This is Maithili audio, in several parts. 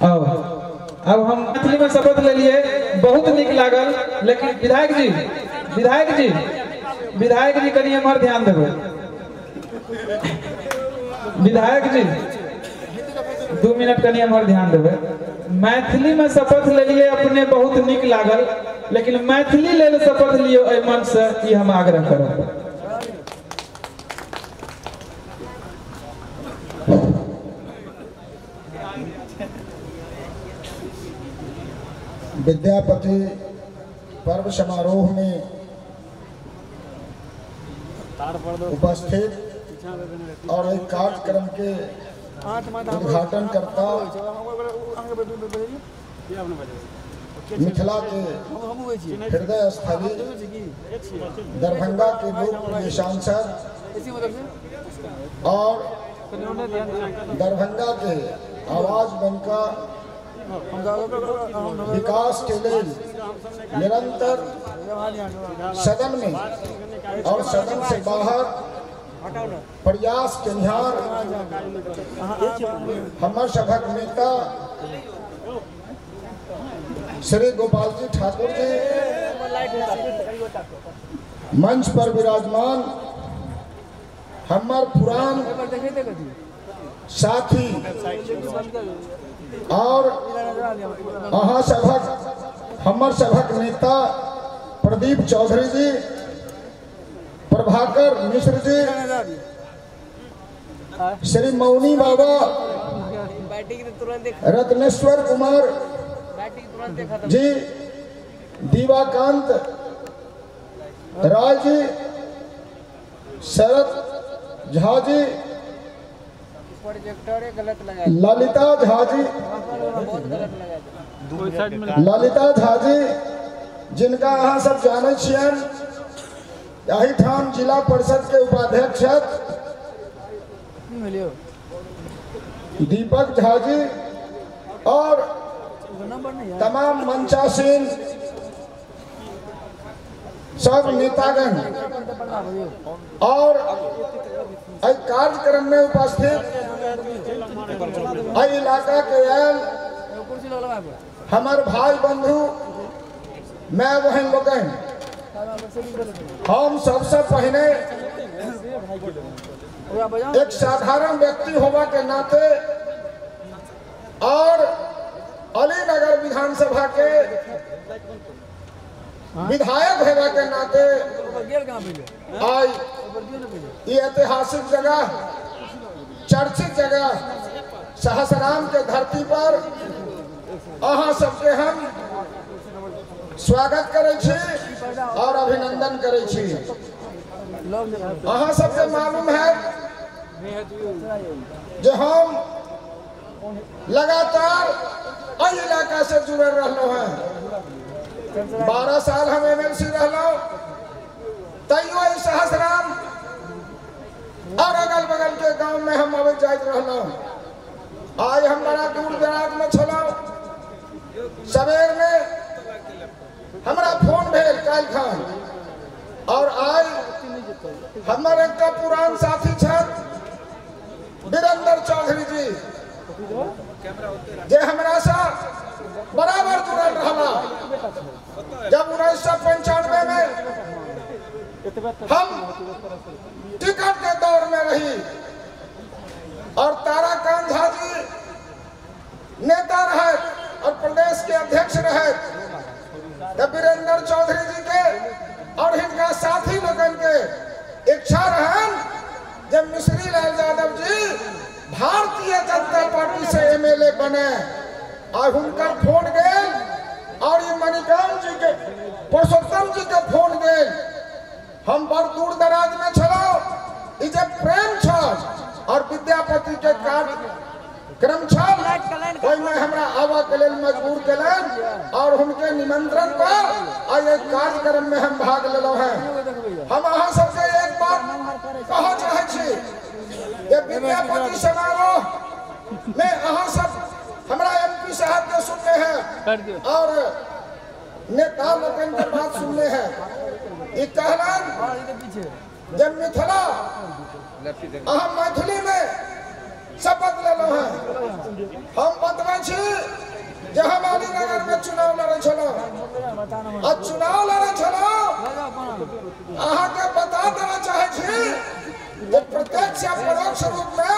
आओ अब हम मैथिली में शपथ ले लिए, बहुत निक लागल। लेकिन विधायक जी, विधायक जी, विधायक जी कनि एम्हर ध्यान देबै। विधायक जी 2 मिनट कनि एम्हर ध्यान देबै। मैथिली में शपथ ले लिए अपने, बहुत निक लागल, लेकिन मैथिली लेल शपथ लियो एहि मंच से, ई हम आग्रह करब। विद्यापति पर्व समारोह में उपस्थित और एक कार्यक्रम के उद्घाटन करता मिथिला के हृदय स्थली दरभंगा के लोकप्रिय सांसद और दरभंगा के आवाज बनकर विकास के लिए निरंतर सदन में और सदन से बाहर प्रयास के निहार हमर सभक नेता श्री गोपाल जी ठाकुर जी, मंच पर विराजमान हमर पुरान साथी और अहाँ सभक हमर सभक नेता प्रदीप चौधरी जी, प्रभाकर मिश्र जी, श्री मौनी बाबा, रत्नेश्वर कुमार जी, दीवाकांत राय जी, शरद झा जी, ललिता झा जी, ललिता झा जी जिनका अहाँ सब जानै छियनि, एहिठाम जिला परिषद के उपाध्यक्ष दीपक झा जी और तमाम मंचासीन सब नेतागण और एहि कार्यक्रम में उपस्थित एहि इलाका के आयल हमार भाई बंधु मैं बहन लोकनि, हम सबसे पहले एक साधारण व्यक्ति होवा के नाते और अलीनगर विधानसभा के विधायक होवा के नाते आई ये ऐतिहासिक जगह, चर्चित जगह सहसराम के धरती पर अहाँ सबके हम स्वागत करै छी और अभिनंदन करै छी। अहाँ सबके मालूम है जो हम लगातार एहि इलाका से जुड़ल रहलहुँ हैं। 12 साल हम एमएलसी रहलहुँ, तैयो सहसराम और अगल बगल के गांव में हम अबैत जाइत रहलहुँ। आज हम बड़ा दूर दराज में छलहुँ। सवेर में हमरा फोन भेल काल्हि खन और आज हमर एकटा पुरान साथी छथि वीरेंद्र चौधरी जी, जे हमरा से बराबर जुड़ल रहला। जब 1995 में हम टिकट के दौर में रही और ताराकांत झा जी नेता रहे और प्रदेश के अध्यक्ष रहे, तब वीरेंद्र चौधरी जी के और हिनका साथी लोगन के इच्छा रहन जब मिश्री लाल यादव जी भारतीय जनता पार्टी से एमएलए बने और हुनकर फोन गेल और ये मणिकांत जी के, पुरुषोत्तम जी के फोन गेल। हम बड़ दूर दराज में छलहुँ। ई जे प्रेम छल और विद्यापति के कार्यक्रम छल ओहिमे हमरा आबऽ के लेल मजबूर केलनि और हुनके निमंत्रण पर आइ एहि कार्यक्रम में हम भाग लेलहुँ हैं। हम अहाँ सबके एक बात कहऽ चाहै छी जे विद्यापति समारोह में अहाँ सब हमरा एमपी साहब के सुनने हैं और नेता लोकनि के बात सुनने हैं। ई कहलनि जे मिथिला अहाँ मैथिली में शपथ लेलहुँ हैं। हम बतबै छी अलीनगर में चुनाव लड़े छलहुँ आ चुनाव लड़े छलहुँ। अहाँ के बता देना चाहे छी जे प्रत्यक्ष या परोक्ष रूप में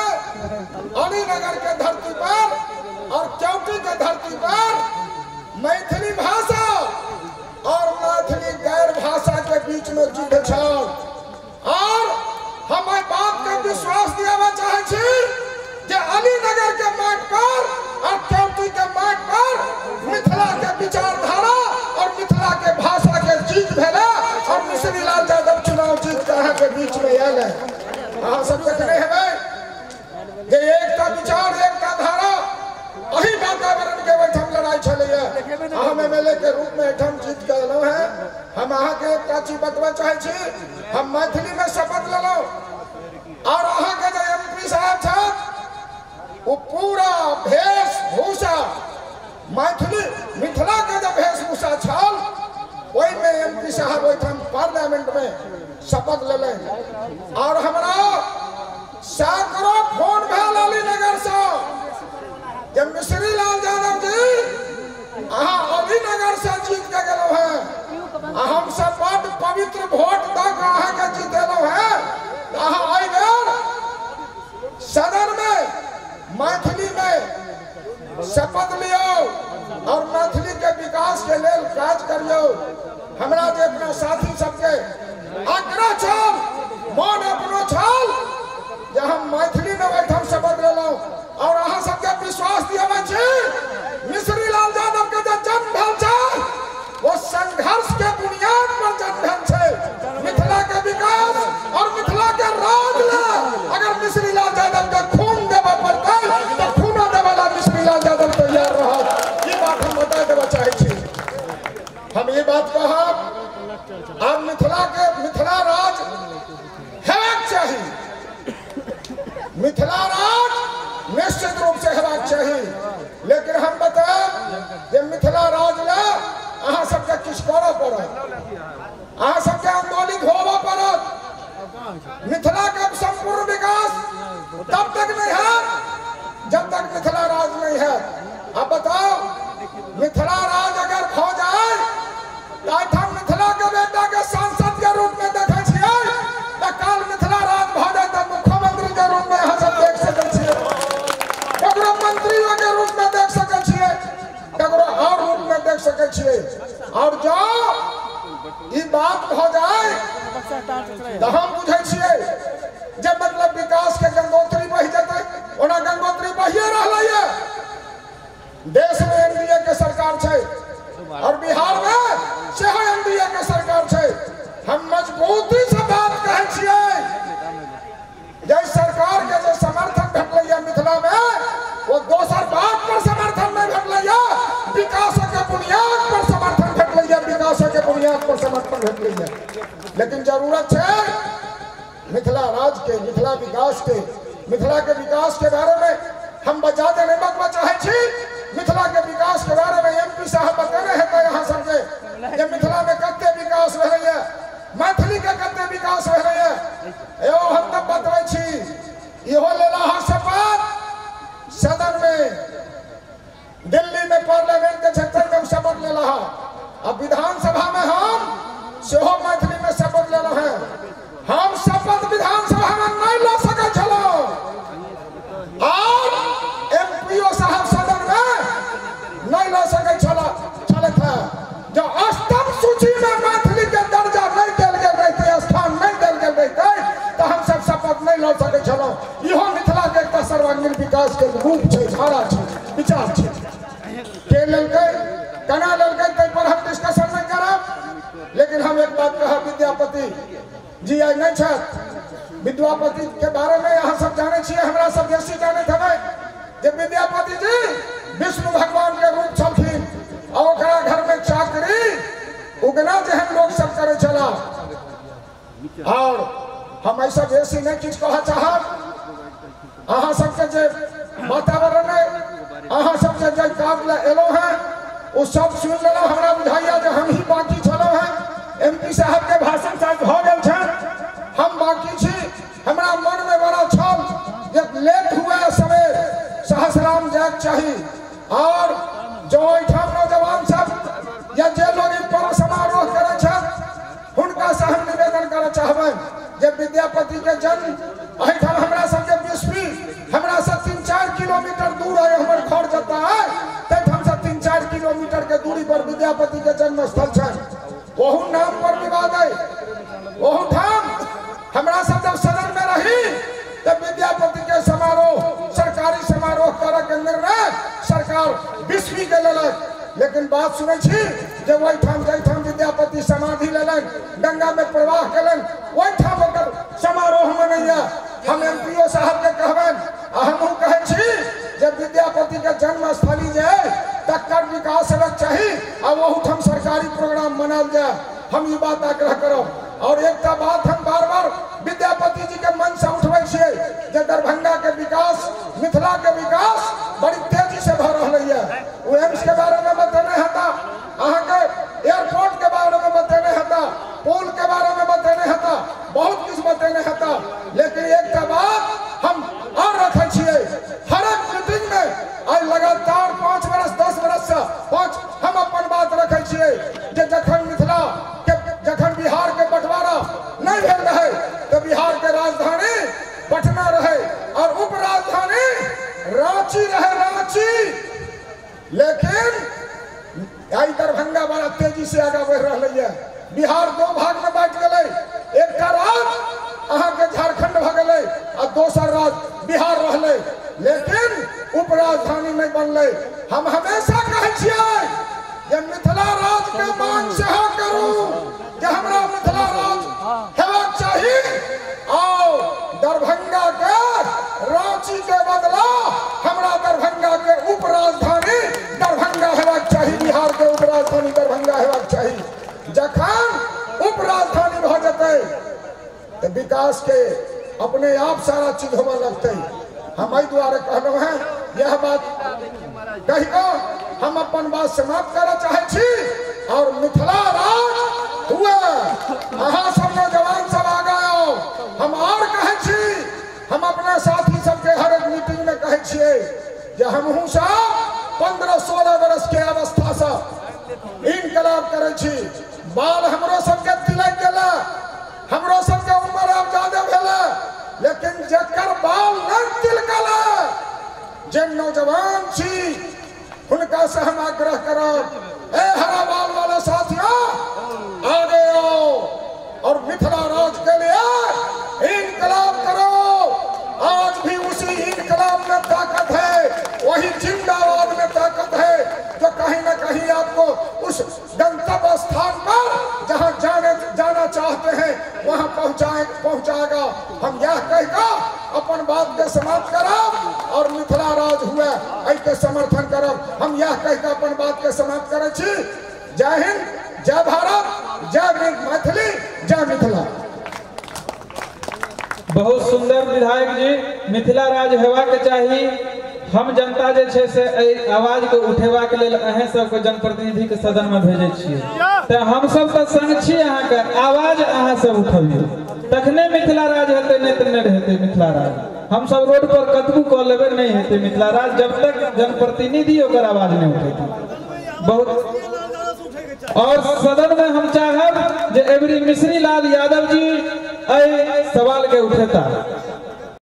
अलीनगर के धरती पर और केवटी के धरती पर मैथिली भाषा और मैथिली गैर भाषा के बीच में युद्ध छल। और हम एहि बात के विश्वास दियाबऽ चाहे छी जे अलीनगर के माटि पर और केवटी के माटि पर मिथिला के विचारधारा और मिथिला के भाषा के जीत भेलै और मिश्री लाल यादव चुनाव जीत के अहाँ के बीच में आयल है। अहाँ सब देखने हेबै जे एकटा विचार एकटा धारा अही वातावरण के ओहिठाम लड़ाई छलैया। हम एमएलए के रूप में एहिठाम जीत के एलहुँ हैं। हम अहाँ के एकटा चीज बतबऽ चाहै छी, हम मैथिली में शपथ लेलहुँ और अहाँ के जे एमपी साहब छथि वो पूरा वेशभूषा मैथिली मिथिला के जे वेशभूषा छल ओहिमे एमपी साहब ओहिठाम पार्लियामेंट में शपथ लेलनि। और हमरा सैकड़ों फोन भेल अलीनगर से जे मिश्री लाल यादव जी अहाँ अलीनगर से जीत के गेलहुँ हैं, हम सब बड पवित्र वोट दऽ के अहाँके जीतेलहुँ हैं, अहाँ एहि बेर सदन में मैथिली में शपथ लियौ और मैथिली के विकास के लेल काज करियौ। हमरा जे अपना साथी सबके आग्रह छल, मन अपनो छल जे हम मैथिली में ओहिठाम शपथ लेलहुँ और अहाँ सबके विश्वास दियाबै छी मिश्री लाल यादव के जे जन्म भेल छै वो संघर्ष के बुनियाद पर जन्म भेल छै। मिथिला के विकास और मिथिला के राज ला अगर मिश्री लाल यादव के खून देबऽ पड़तै तऽ खूनो देबऽ ला मिश्री लाल यादव तैयार रहत। ई बात हम बता देबऽ चाहै छी। हम ये बात कहब, आब मिथिला के मिथिला राज हेबाक चाही, मिथिला राज निश्चित रूप से हेबाक चाही। लेकिन हम बतायब जे मिथिला राज ला अहाँ सबके किछु करऽ पड़त, अहाँ सबके आंदोलित होबऽ पड़त। मिथिला के संपूर्ण विकास तब तक नहीं है जब तक मिथिला राज नहीं है। अब बताओ मिथिला राज अगर खो जाए तो एहिठाम मिथिला के बेटा के सांसद के रूप में देखै छियै तऽ काल मिथिला राज भऽ जाए तऽ मुख्यमंत्री के रूप में अहाँ सब देख सकै छियै, ककरो मंत्रियों के रूप में देख सकै छियै, ककरो और रूप में देख सकै छियै। और जो ई बात भऽ जाए तऽ हम बुझै छियै जे मतलब विकास के गंगोत्री बहि जेतै। ओना गंगोत्री बहिए रहलैए, देश में एनडीए के सरकार छै और बिहार में सेहो एनडीए के सरकार छै। हम मजबूती से बात कहै छियै जे सरकार के जे समर्थन भेटलैए मिथिला में वो दोसर बात पर समर्थन नहीं भेटलैए, विकास के बुनियाद पर समर्थन भेटलैए, विकास के बुनियाद पर समर्थन भेटलैए। लेकिन जरूरत छै मिथिला राज के, मिथिला विकास के। मिथिला के विकास के बारे में हम बचा दे नहीं बतबा चाहे छी। मिथिला के विकास के बारे में एमपी साहब बतेने हेतै अहाँ सबके जे मिथिला में कते विकास भेलैए, मैथिली के कते विकास भेलैए। यो हम तऽ बतबै छी, इहो लेला अहाँ शपथ सदन में, दिल्ली में पार्लियामेंट के क्षेत्र में शपथ लेला है। अब विधानसभा में हम सेहो मैथिली में शपथ लेलहुँ हैं। हम शपथ विधानसभा में नहीं लऽ सकै छलहुँ और एमपीओ साहब सदन में नहीं लऽ सकै छलथि हैं। जो अष्टम सूची में मैथिली के दर्जा नहीं देल गेल रहितै, स्थान नहीं देल गेल रहितै तऽ हम सब शपथ नहीं लऽ सकै छलहुँ। इहो मिथिला के एकटा सर्वांगीण विकास के रूप छै, धारा छै, विचार छै। के लेलकै केना लेलकै ताहि पर हम डिस्कशन नहीं करब। लेकिन हम एक बात कहब, विद्यापति जी आइ नहीं छथि, विद्यापति के बारे में अहाँ सब जानै छियै, हमरा सब बेसी जानैत हेबै जे विद्यापति जी विष्णु भगवान के रूप छलखिन और ओकरा घर में चाकरी उगना जेहन लोग सब करै छला। और हम ऐसा बेसी नहीं किछु कहऽ चाहब। अहाँ सबके जे वातावरण है, अहाँ सब जे जे काज लए एलहुँ हैं ओ सब सुनि लेलहुँ। हमरा बुझाइया जे हम ही बाकी छलहुँ हैं। एमपी साहब के भाषण शायद भऽ गेल छनि, हम बाकी छी। हमरा मन में बड़ा छल जे लेट हुए समय सहसराम जायके चाही और जो एहिठाम नौजवान सब या जे लोग पर्व समारोह करै छथि हुनका से हम निवेदन करऽ चाहबनि जे विद्यापति के जन्म एहिठाम हमरा सबके बिस्फी हमरा से 3-4 किलोमीटर दूर है, हमर घर जता है तैठाम से 3-4 किलोमीटर के दूरी पर विद्यापति के जन्म स्थल छनि। ओहू नाम पर विवाद है। ओहू ठाम हमरा सब जब सदन में रही तब विद्यापति के समारोह सरकारी समारोह करे के निर्णय सरकार बिस्फी के लेलक, लेकिन बात सुनै छी जे ओहिठाम जाहिठाम विद्यापति समाधि लेलनि, गंगा में प्रवाह केलनि, ओहिठाम ओकर समारोह मनैया। हम एमपीओ साहब के कहबनि आ हमहूँ कहै छी जे विद्यापति के जन्मस्थली जे है तकर विकास हेबाक चाही आ ओहूठाम सरकारी प्रोग्राम मनायल जाय। हम ई बात आग्रह करब। और एकटा बात हम बार बार विद्यापति जी के मन से उठबै छियै जे दरभंगा के विकास, मिथिला के विकास बड़ी तेजी से भऽ रहलै है। ओ एम्स के बारे में बतेने हेता, अहाँके एयरपोर्ट के बारे में बतेने हेता, पुल के बारे में बतेने हेता, बहुत किछु बतेने हेता, लेकिन एकटा बात हम और रखै छियै, हर एक मीटिंग में आइ लगातार 5 बरस 10 बरस से 5 हम अपन बात रखै छियै जे जखन मिथिला के, जखन बिहार के बंटवारा नहीं भेल रहे तो बिहार के राजधानी पटना रहे और उपराजधानी रांची रहे, रांची। लेकिन आई दरभंगा बड़ा तेजी से आगा बढ़ रहा है। बिहार 2 भाग में बांट गए, एक राज्य अहाँ के झारखंड भ गए आ दोसर राज्य बिहार रहले, लेकिन उपराजधानी नहीं बनले। हम हमेशा कहै छियै जे मिथिला राज्य के मांग सेहो करू जे हमरा मिथिला राज्य हेबाक चाही और दरभंगा के रांची के बदला हमरा दरभंगा के उपराजधानी दरभंगा हेबाक चाही, बिहार के उपराजधानी दरभंगा हेबाक चाही। जखन उपराजधानी भऽ जेतै तो विकास के अपने आप सारा चीज होबऽ लगतै। हम एहि दुआरे कहलहुँ हैं, यह बात कहि कऽ हम अपन बात समाप्त करऽ चाहै छी। और मिथिला राज्य हुए, अहाँ सब नौजवान सब आगा आओ। हम और कहै छी, हम अपना साथी सबके हर एक मीटिंग में कहै छियै जे हमहूँ सब 15-16 बरस के अवस्था से इनकलाब करै छी। बाल हमरो सबके तिलक गेलै, हमरो सबके उम्र आब ज्यादा भेलै, लेकिन जकर बाल नहीं तिलकल जे नौजवान छी हुनका से हम आग्रह करब, ए हरा बाल वाले साथियों आगे आओ और मिथिला राज्य के लिए इनकलाब करो। आज भी उसी इनकलाब में ताकत है, वही जिंदाबाद में ताकत है जो कहीं ना कहीं आपको उस गंतव्य स्थान पर जहां जाना चाहते हैं वहां पहुंचाएगा। हम यह कहकर अपन बात के समाप्त करब और मिथिला राज हुआ एहि के समर्थन करब। हम यह कहकर अपन बात के समाप्त करै छी। जय हिंद, जय भारत, जय मैथिली, जय मिथिला। बहुत सुंदर विधायक जी, मिथिला राज हेबाक चाही। हम जनता जे छै से एहि आवाज के उठेबाक लेल अहें सबके जनप्रतिनिधि के सदन में भेजै छियै, तऽ हम सब तऽ संग छी अहाँके, आवाज अहाँ सब उठबियौ तखने मिथिला राज हेतै, नहि तऽ नहि हेतै मिथिला राज। हम सब रोड पर कतबो कऽ लेबै नहीं हेतै मिथिला राज जब तक जनप्रतिनिधि ओकर आवाज नहीं उठेतै। बहुत और सदन में हम चाहब जे एवरी मिश्री लाल यादव जी एहि सवाल के उठेता।